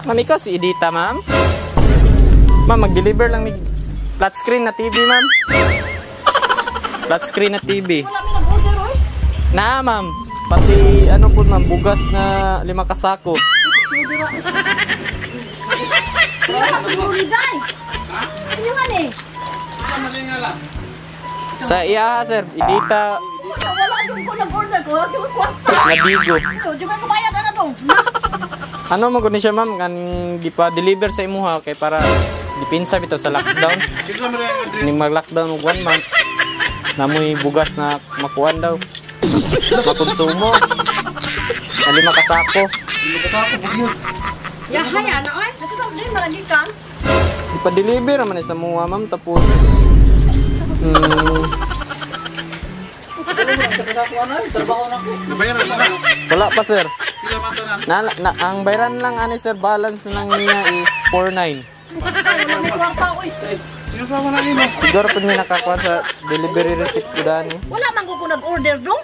Ma'am, ikaw si Edita, ma'am? Ma'am, mag-deliver lang ni flat screen na TV, ma'am. Flat screen na TV. Wala mi nag-order oy. Na, ma'am. Pati ano po, ma'am, bugas na 5 kasako. Wala siguro ni Day. Ano ni? Sa iya, sir, Edita Wala, wala jud ko nag-order ko. Wala jud ko kwarta. Nabigo. Jud ko bayad ana to. Ano mo gud ni siya, ma'am, kan gipa-deliver sa imuha kay para dipinsa bitaw sa lockdown. Ning mag-lockdown og 1 month. Namoy bugas na makuan daw. Makonsumo. Na 5 kasako. Ya haya na oy. Nagkasama din malagi ka. Ipa-deliver naman ni sa muha, ma'am, tapos wala pa, sir. Na, ang bayaran lang ani sir, balance na lang niya is 4.9. Wala may kwarta oy. Siguro pud mi nakakuha sa delivery receipt ko dani. Wala man ko nag-order dong.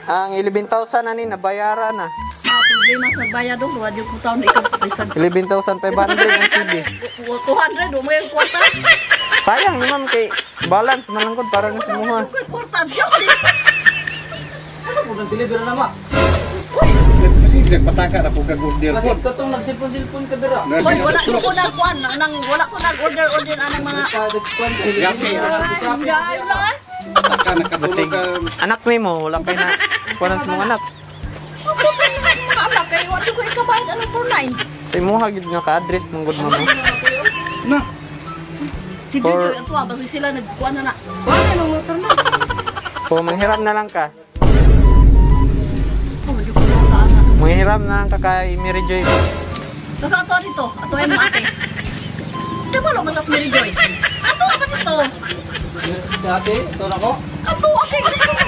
Ang 11,000 ani nabayaran na. Ah, problema sa bayad dong, wa jud ko taon ikaw bisan. 11,500 ang TV. 200 do may kwarta. Sayang ni ma'am kay balance man lang gud para ni sa muha. Wala ko kwarta jud. Nag-deliver na ma. Nagpataka na po kag-order Kasi katong nagsilpon-silpon ka dira. Oy, wala ko nagkuan nang wala ko nag-order order anang mga Yaki, Ay, wala ah. Pataka na Basig katulog ka. anak nimo wala kay na kuan sa mga anak. Mga anak kay wa jud ko ikabayad anang 49. Sa imuha gid nga ka-address man gud ma'am. Na. Si Or- Jojo ato basta sila nagkuan na na. Wala nang motor na. So manghiram na lang ka. Oh, jud ko ta ana. Manghiram na lang ka kay Mary Joy. Kaka ato dito, ato ay mo ate. Kabalo man sa Mary Joy. Ato ba dito? Si ate, ito na ko. Ato ate.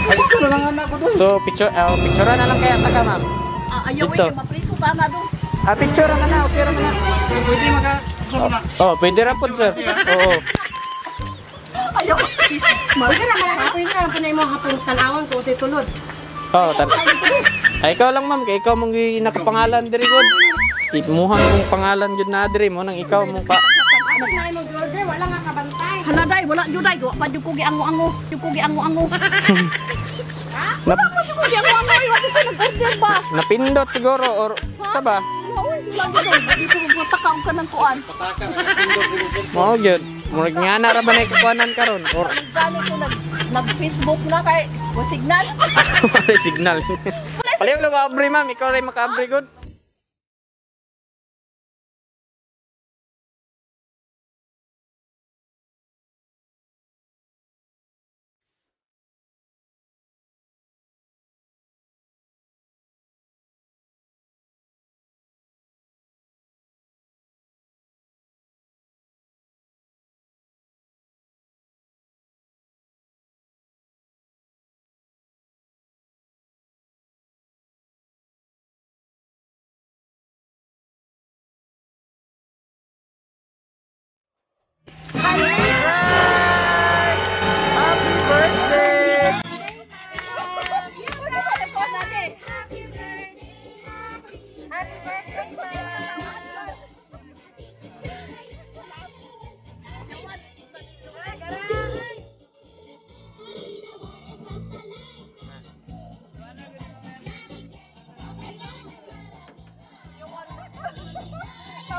Ay, ito na lang anak ko doon. So picture picture na lang kaya ta ka, ma'am. Ah, ayaw Dito. eh, mapriso ta na dong. Ah, picture ka na, okay ra man na. Pwede maka na. Oh, pwede ra pod, sir. Oo. Ayaw. Pwede ra man pwede ra po na imo hapon tan-awan ko sa sulod. Oh, tar. Ay, ikaw lang, ma'am, kay ikaw mong nakapangalan diri gud. Imuhang kong pangalan gud na diri mo nang ikaw mo pa. Asa na imo order wala nga kabantay. Hala day, wala jud day, wa pa jud ko giango-ango. Jud ko giango-ango. Na, Wala pa jud ko giango-ango, wa jud ko nag-order ba. napindot siguro or sa ba? Wala oy, wala jud day. Di ko magpataka og kanang kuan. Pataka na katulog. Mao gyud. Murag nga na ra ba na ikuanan karon or Gani ko nag nag-Facebook na kay wa signal. wala signal. Paliw lang maabri, ma'am, ikaw rin makaabri gud.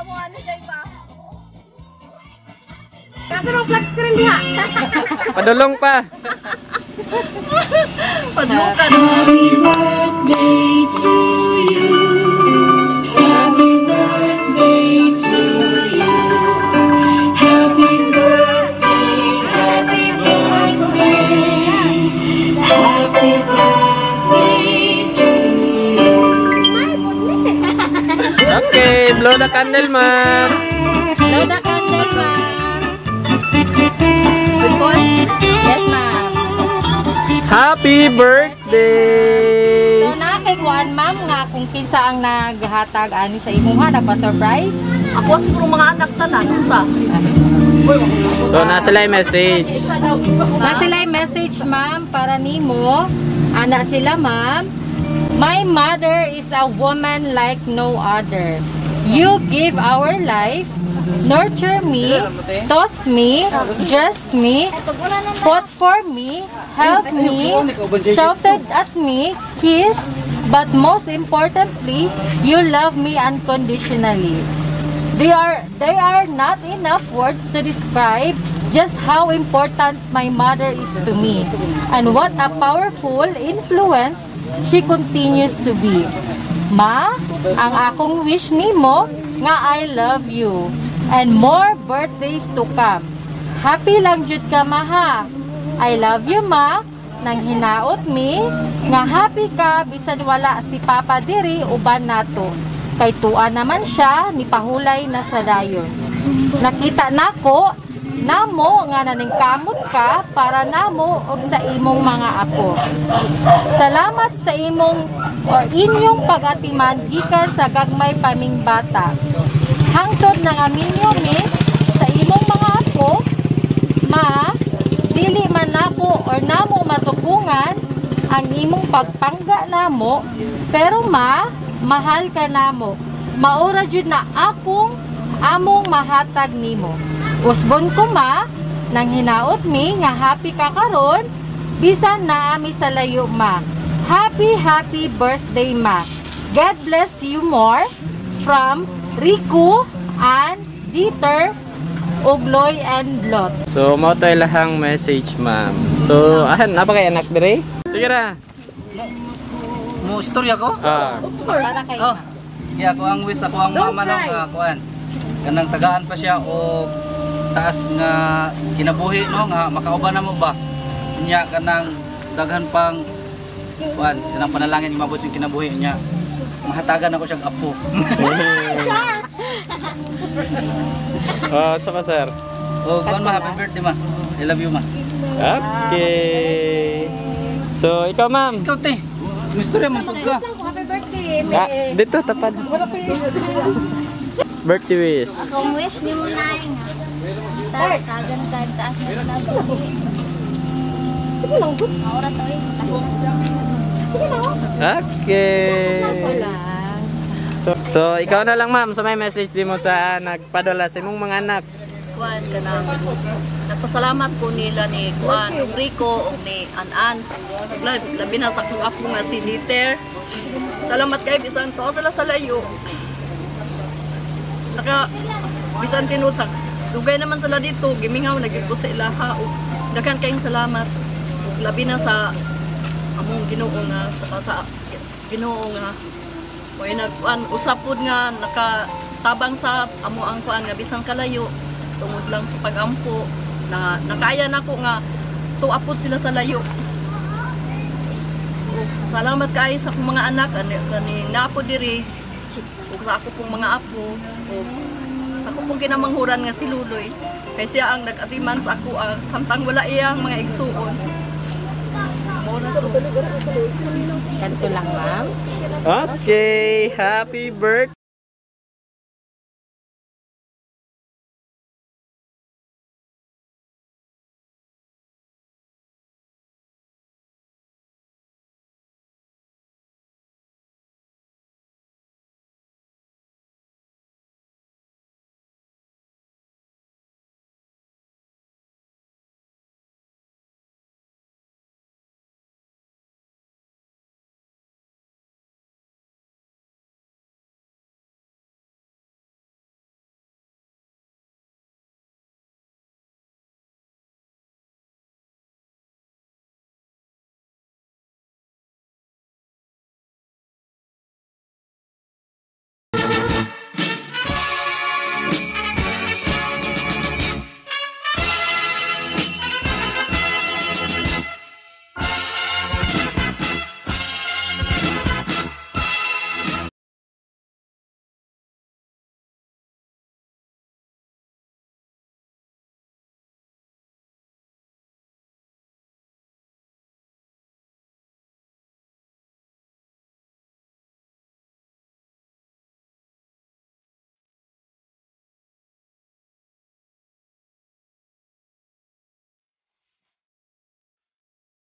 Amo ani kay pa. Kaso nung flat screen diha. Padulong pa. Padlukan. Okay, blow the candle, ma'am. Blow the candle, ma'am. Yes, ma'am. Happy birthday! So na kay kuan ma'am nga kung kinsa ang naghatag ani sa imuha nagpa-surprise. Ako siguro mga anak tanan unsa. So, nasa sila yung message. Na sila yung message ma'am para nimo. Ana sila ma'am. My mother is a woman like no other. You give our life, nurture me, taught me, dressed me, fought for me, helped me, shouted at me, kissed, but most importantly, you love me unconditionally. They are not enough words to describe just how important my mother is to me and what a powerful influence she continues to be. Ma, ang akong wish nimo nga I love you and more birthdays to come. Happy lang jud ka ma ha. I love you ma. Nang hinaot mi nga happy ka bisan wala si Papa diri uban nato. Kay tua naman siya ni pahulay na sa dayon. Nakita nako namo nga naningkamot ka para namo og sa imong mga apo. Salamat sa imong or inyong pag-atiman gikan sa gagmay paming bata. Hangtod nang aminyo mi sa imong mga apo, ma, dili man nako or namo matupungan ang imong pagpangga namo, pero ma, mahal ka namo. Maura jud na akong among mahatag nimo. Usbon ko ma, nang hinaot mi nga happy ka karon, bisan naa mi sa layo ma. Happy happy birthday ma. God bless you more from Rico and Dieter Ugloy and Lot. So, mao to ilahang message, ma'am. So, ahan, napa kay anak dire? Sige ra. Mo istorya ko? Ah. Para kay Oh. Kaya ako ang wish ako ang mama no nga kuan. Kanang tagaan pa siya og taas nga kinabuhi no nga makauban na mo ba. Nya kanang daghan pang kuan kanang panalangin nga mabot siyang kinabuhi niya. Mahatagan ako siyang apo. Oh, sa pa, sir? O kuan ma, happy birthday ma. I love you ma. Okay. So, ikaw, ma'am. Ikaw te. Mo istorya man pud ka. Happy birthday. Ah, dito, tapad. Birthday wish. Kung wish ni mo na nga. Tagan ka taas na kinabuhi. Sige lang, good. Maura to eh. Okay. Lang. So, ikaw na lang, ma'am. So, may message din mo sa nagpadala sa imong mga anak. Kuan kanang nagpasalamat ko nila ni Kuan ug Rico ug ni An-an. Labi na sa akong apo nga si Dieter. Salamat kay bisan to sila sa layo. Naka bisan tinuod sa dugay naman sila dito, gimingaw na gyud ko sa ilaha ug daghan kayong salamat. Ug labi na sa among Ginoo nga sa Ginoo nga Oy nagkuan usap pud nga nakatabang sa amo ang kuan nga bisan kalayo tungod lang sa pagampo na nakaya nako nga tuwa pud sila sa layo. Ug salamat kaayo sa akong mga anak ani kani naapo diri ug sa ako pong mga apo ug sa ako pong kinamanghuran nga si Luloy kay siya ang nag-atiman sa ako ah, samtang wala iyang mga igsuon. Mao na to. Kanto lang, ma'am. Okay. Happy birthday.